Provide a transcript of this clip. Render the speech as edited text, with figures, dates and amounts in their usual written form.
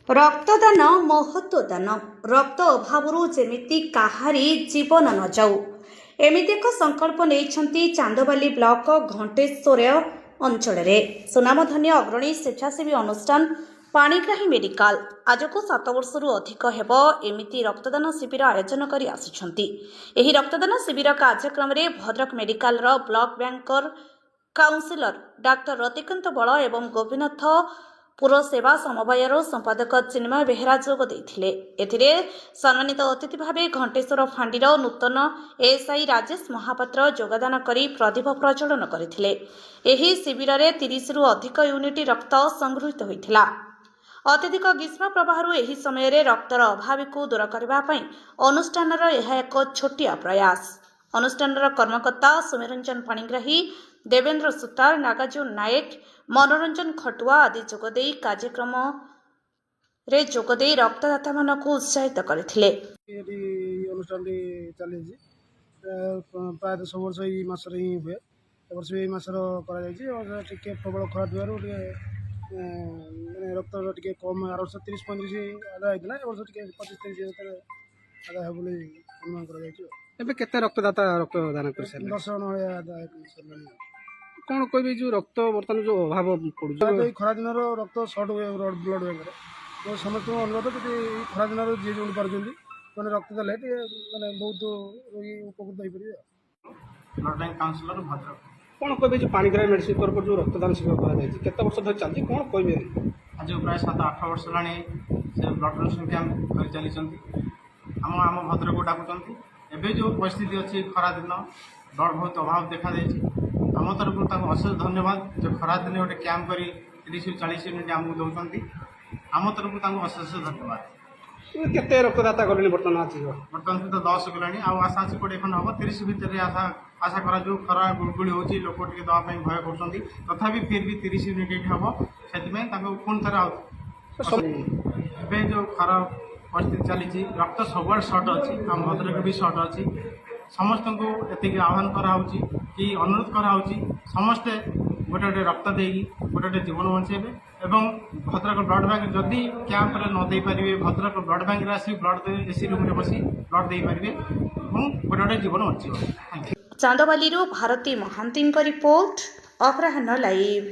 ରକ୍ତଦାନ ମହତ୍ତ୍ୱ ଦାନ। ରକ୍ତ ଅଭାବରୁ ଯେମିତି କାହାରି ଜୀବନ ନ ଯାଉ, ଏମିତି ଏକ ସଂକଳ୍ପ ନେଇଛନ୍ତି ଚାନ୍ଦବାଲି ବ୍ଲକ ଘଣ୍ଟେଶ୍ୱର ଅଞ୍ଚଳରେ ସୁନାମଧନ୍ୟ ଅଗ୍ରଣୀ ସ୍ୱେଚ୍ଛାସେବୀ ଅନୁଷ୍ଠାନ ପାଣିଗ୍ରାହୀ ମେଡିକାଲ। ଆଜକୁ 7 ବର୍ଷରୁ ଅଧିକ ହେବ ଏମିତି ରକ୍ତଦାନ ଶିବିର ଆୟୋଜନ କରି ଆସୁଛନ୍ତି। ଏହି ରକ୍ତଦାନ ଶିବିର କାର୍ଯ୍ୟକ୍ରମରେ ଭଦ୍ରକ ମେଡିକାଲର ବ୍ଲଡ ବ୍ୟାଙ୍କର କାଉନସିଲର ଡାକ୍ତର ରତିକାନ୍ତ ବଳ ଏବଂ ଗୋପୀନାଥ ପୁର ସେବା ସମବାୟର ସମ୍ପାଦକ ଚିନ୍ମୟ ବେହେରା ଯୋଗ ଦେଇଥିଲେ। ଏଥିରେ ସମ୍ମାନିତ ଅତିଥି ଭାବେ ଘଣ୍ଟେଶ୍ୱର ଫାଣ୍ଡିର ନୂତନ ଏଏସ୍ଆଇ ରାଜେଶ ମହାପାତ୍ର ଯୋଗଦାନ କରି ପ୍ରଦୀପ ପ୍ରଜ୍ୱଳନ କରିଥିଲେ। ଏହି ଶିବିରରେ 30ରୁ ଅଧିକ ୟୁନିଟ୍ ରକ୍ତ ସଂଗୃହୀତ ହୋଇଥିଲା। ଅତ୍ୟଧିକ ଗ୍ରୀଷ୍ମ ପ୍ରବାହରୁ ଏହି ସମୟରେ ରକ୍ତର ଅଭାବକୁ ଦୂର କରିବା ପାଇଁ ଅନୁଷ୍ଠାନର ଏହା ଏକ ଛୋଟିଆ ପ୍ରୟାସ। ଅନୁଷ୍ଠାନର କର୍ମକର୍ତ୍ତା ସୌମ୍ୟରଞ୍ଜନ ପାଣିଗ୍ରାହୀ, ଦେବେନ୍ଦ୍ର ସୁତାର, ନାଗାର୍ଜୁନ ନାୟକ, ମନୋରଞ୍ଜନ ଖଟୁଆ ଆଦି ଯୋଗଦେଇ କାର୍ଯ୍ୟକ୍ରମରେ ଯୋଗଦେଇ ରକ୍ତଦାତାମାନଙ୍କୁ ଉତ୍ସାହିତ କରିଥିଲେ। ଏଠି ଏଇ ଅନୁଷ୍ଠାନଟି ଚାଲିଛି। ପ୍ରାୟତଃ ସବୁ ବର୍ଷ ଏଇ ମାସରେ ହିଁ ହୁଏ। ଏ ବର୍ଷ ବି ଏଇ ମାସର କରାଯାଇଛି। ଏ ବର୍ଷ ଟିକେ ପ୍ରବଳ ଖରା ଥିବାରୁ ଟିକେ ମାନେ ରକ୍ତର ଟିକେ କମ୍। ଆର ବର୍ଷ 30-35 ଆଦାୟ ହେଇଥିଲା, ଏ ବର୍ଷ ଟିକେ 25-30 ଭିତରେ ଆଦାୟ ହେବ ବୋଲି ଅନୁମାନ କରାଯାଇଛି ଆଉ। ଏବେ କେତେ ରକ୍ତଦାତା ରକ୍ତଦାନ କରିସାରିଲେ? 10 ଜଣ ଭଳିଆ ଆଦାୟ ସରିଲାଣି ଆଉ। କଣ କହିବେ, ଏଇ ଯୋଉ ରକ୍ତ ବର୍ତ୍ତମାନ ଯୋଉ ଅଭାବ ପଡୁଛି? ପ୍ରାୟତଃ ଏଇ ଖରା ଦିନର ରକ୍ତ ସର୍ଟ ହୁଏ ବ୍ଲଡ଼ ବ୍ୟାଙ୍କରେ। ତ ସମସ୍ତଙ୍କୁ ଅନୁରୋଧ, ଯଦି ଏଇ ଖରା ଦିନର ଯିଏ ଯେଉଁଠି ପାରୁଛନ୍ତି ମାନେ ରକ୍ତ ଦେଲେ ଟିକେ ମାନେ ବହୁତ ରୋଗୀ ଉପକୃତ ହେଇପାରିବେ ଆଉ। Blood bank councillor, Bhadrak. କଣ କହିବେ, ଯୋଉ ପାଣିଗ୍ରାହୀ ମେଡିସିନ ତରଫରୁ ଯୋଉ ରକ୍ତଦାନ ଶିବିର କରାଯାଇଛି, କେତେ ବର୍ଷ ଧରି ଚାଲିଛି, କଣ କହିବେ? ଆଜି ପ୍ରାୟ 7-8 ବର୍ଷ ହେଲାଣି ସେ ବ୍ଲଡ୍ ଡୋନେସନ୍ କ୍ୟାମ୍ପ କରି ଚାଲିଛନ୍ତି। ଆମ ଭଦ୍ରକକୁ ଡାକୁଛନ୍ତି। ଏବେ ଯେଉଁ ପରିସ୍ଥିତି ଅଛି, ଖରା ଦିନ, ବ୍ଲଡ୍ ବହୁତ ଅଭାବ ଦେଖାଦେଇଛି। ଆମ ତରଫରୁ ତାଙ୍କୁ ଅଶେଷ ଧନ୍ୟବାଦ ଯେ ଖରା ଦିନେ ଗୋଟେ କ୍ୟାମ୍ପ କରି 30ରୁ 40 ୟୁନିଟ୍ ଆମକୁ ଦେଉଛନ୍ତି। ଆମ ତରଫରୁ ତାଙ୍କୁ ଅଶେଷ ଧନ୍ୟବାଦ। ଏବେ କେତେ ରକ୍ତଦାତା ଗଲେଣି ବର୍ତ୍ତମାନ ଆଜି? ବର୍ତ୍ତମାନ ସୁଦ୍ଧା 10 ଗଲାଣି ଆଉ ଆଶା ଅଛି 20 ଖଣ୍ଡେ ହେବ। 30 ଭିତରେ ଆଶା କରାଯିବ। ଖରା ଗୁଳୁଗୁଳି ହେଉଛି, ଲୋକ ଟିକେ ଦେବା ପାଇଁ ଭୟ କରୁଛନ୍ତି। ତଥାପି ଫିର୍ ବି 30 ୟୁନିଟ୍ ଏଠି ହେବ। ସେଥିପାଇଁ ତାଙ୍କୁ ପୁଣି ଥରେ ଆଉ ଏବେ ଯେଉଁ ଖରାପ ପରିସ୍ଥିତି ଚାଲିଛି, ରକ୍ତ ସବୁଆଡ଼େ ସର୍ଟ ଅଛି, ଆମ ଭଦ୍ରକ ବି ସର୍ଟ ଅଛି। ସମସ୍ତଙ୍କୁ ଏତିକି ଆହ୍ୱାନ କରାହେଉଛି କି ଅନୁରୋଧ କରାହେଉଛି, ସମସ୍ତେ ଗୋଟେ ଗୋଟେ ରକ୍ତ ଦେଇକି ଗୋଟେ ଗୋଟେ ଜୀବନ ବଞ୍ଚେଇବେ ଏବଂ ଭଦ୍ରକ ବ୍ଲଡ଼ ବ୍ୟାଙ୍କ ଯଦି କ୍ୟାମ୍ପରେ ନ ଦେଇପାରିବେ, ଭଦ୍ରକ ବ୍ଲଡ଼ ବ୍ୟାଙ୍କରେ ଆସି ବ୍ଲଡ଼ ଏସି ରୁମ୍ରେ ବସି ବ୍ଲଡ଼ ଦେଇପାରିବେ ଏବଂ ଗୋଟେ ଗୋଟେ ଜୀବନ ବଞ୍ଚିବ। Thank you. ଚାନ୍ଦବାଲିରୁ ଭାରତୀ ମହାନ୍ତିଙ୍କ ରିପୋର୍ଟ, ଅପରାହ୍ନ ଲାଇଭ୍।